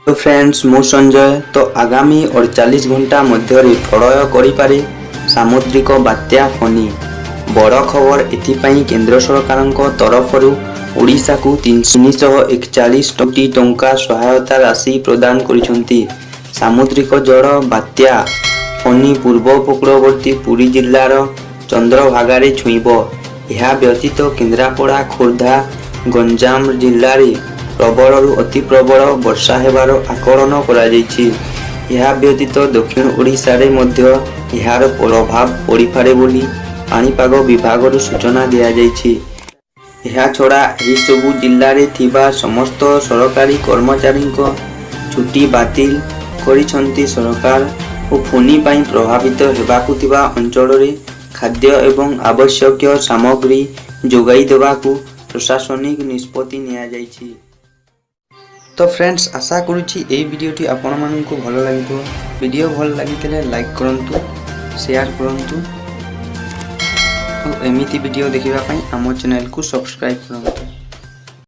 Friends, ମୁଁ ସଞ୍ଜୟ। ତ ଆଗାମୀ 48 ଘଣ୍ଟା ମଧ୍ୟରେ ପ୍ରଳୟ କରିପାରେ ସାମୁଦ୍ରିକ ବାତ୍ୟା ଫନି। ବଡ଼ ଖବର। ଏଥିପାଇଁ କେନ୍ଦ୍ର ସରକାରଙ୍କ ତରଫରୁ ଓଡ଼ିଶାକୁ 341 କୋଟି ଟଙ୍କା ସହାୟତା ରାଶି ପ୍ରଦାନ କରିଛନ୍ତି। ସାମୁଦ୍ରିକ ଝଡ଼ ବାତ୍ୟା ଫନି ପୂର୍ବ ଉପକୂଳବର୍ତ୍ତୀ ପୁରୀ ଜିଲ୍ଲାର ଚନ୍ଦ୍ରଭାଗାରେ ଛୁଇଁବ। ଏହା ବ୍ୟତୀତ କେନ୍ଦ୍ରାପଡ଼ା, ଖୋର୍ଦ୍ଧା, ଗଞ୍ଜାମ ଜିଲ୍ଲାରେ ପ୍ରବଳରୁ ଅତି ପ୍ରବଳ ବର୍ଷା ହେବାର ଆକଳନ କରାଯାଇଛି। ଏହା ବ୍ୟତୀତ ଦକ୍ଷିଣ ଓଡ଼ିଶାରେ ମଧ୍ୟ ଏହାର ପ୍ରଭାବ ପଡ଼ିପାରେ ବୋଲି ପାଣିପାଗ ବିଭାଗରୁ ସୂଚନା ଦିଆଯାଇଛି। ଏହାଛଡ଼ା ଏହିସବୁ ଜିଲ୍ଲାରେ ଥିବା ସମସ୍ତ ସରକାରୀ କର୍ମଚାରୀଙ୍କ ଛୁଟି ବାତିଲ କରିଛନ୍ତି ସରକାର ଓ ଫୋନି ପାଇଁ ପ୍ରଭାବିତ ହେବାକୁ ଥିବା ଅଞ୍ଚଳରେ ଖାଦ୍ୟ ଏବଂ ଆବଶ୍ୟକୀୟ ସାମଗ୍ରୀ ଯୋଗାଇ ଦେବାକୁ ପ୍ରଶାସନିକ ନିଷ୍ପତ୍ତି ନିଆଯାଇଛି। ତ ଫ୍ରେଣ୍ଡସ୍, ଆଶା କରୁଛି ଏଇ ଭିଡ଼ିଓଟି ଆପଣମାନଙ୍କୁ ଭଲ ଲାଗିଥିବ। ଭିଡ଼ିଓ ଭଲ ଲାଗିଥିଲେ ଲାଇକ୍ କରନ୍ତୁ, ସେୟାର କରନ୍ତୁ ଓ ଏମିତି ଭିଡ଼ିଓ ଦେଖିବା ପାଇଁ ଆମ ଚ୍ୟାନେଲକୁ ସବସ୍କ୍ରାଇବ୍ କରନ୍ତୁ।